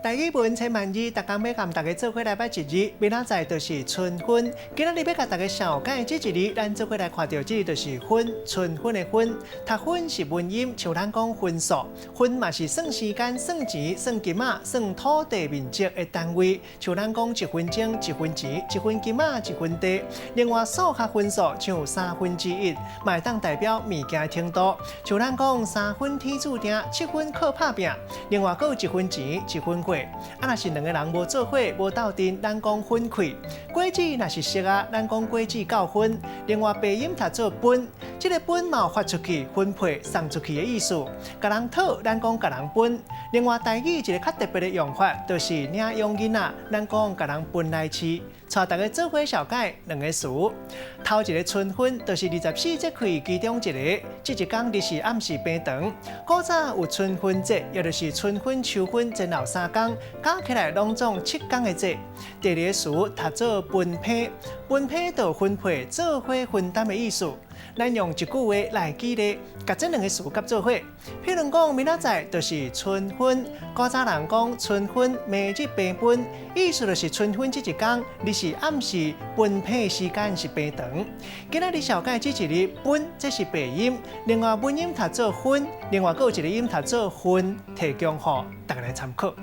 台語文千萬字，逐工欲共大家做伙來捌一字，明仔載就是春分。今仔日欲共大家紹解這一字，咱做伙來看著這個就是分，春分的分。讀分是文音，像咱講分數，分嘛是算時間、算錢、算金仔、算土地面積的單位。像咱講一分鐘、一分錢、一分金仔、一分地。另外數學分數像三分之一，嘛會當代表物件的程度。像咱講三分天注定，七分靠拍拚。另外閣有一分錢、一分貨。啊，若是兩个人無做伙、無鬥陣，咱講分開。果子若是熟啊，咱講果子夠分。另外白音讀做分，這个分嘛有發出去、分配、送出去的意思。共人討，咱講共人分。另外台語一个較特別的用法，就是領養囡仔，咱講共人分來飼。帶大家做伙紹解兩个詞。頭一个春分，就是二十四節氣其中一个，這一工日時暗時變長。古早有春分節，也就是春分、秋分前後三工，加起來攏總七工的節。第二个詞讀做分批，分批就分配、做伙分擔的意思。咱用一句話來舉例，共這兩个詞夾做伙。譬如講，明仔載就是春分，古早人講春分，暝日平分，意思就是春分這一工，日時暗時分配時間是變長。今仔日紹解這一字分，這是白音；另外文音讀做分，另外閣有一个音讀做分，提供予大家來參考。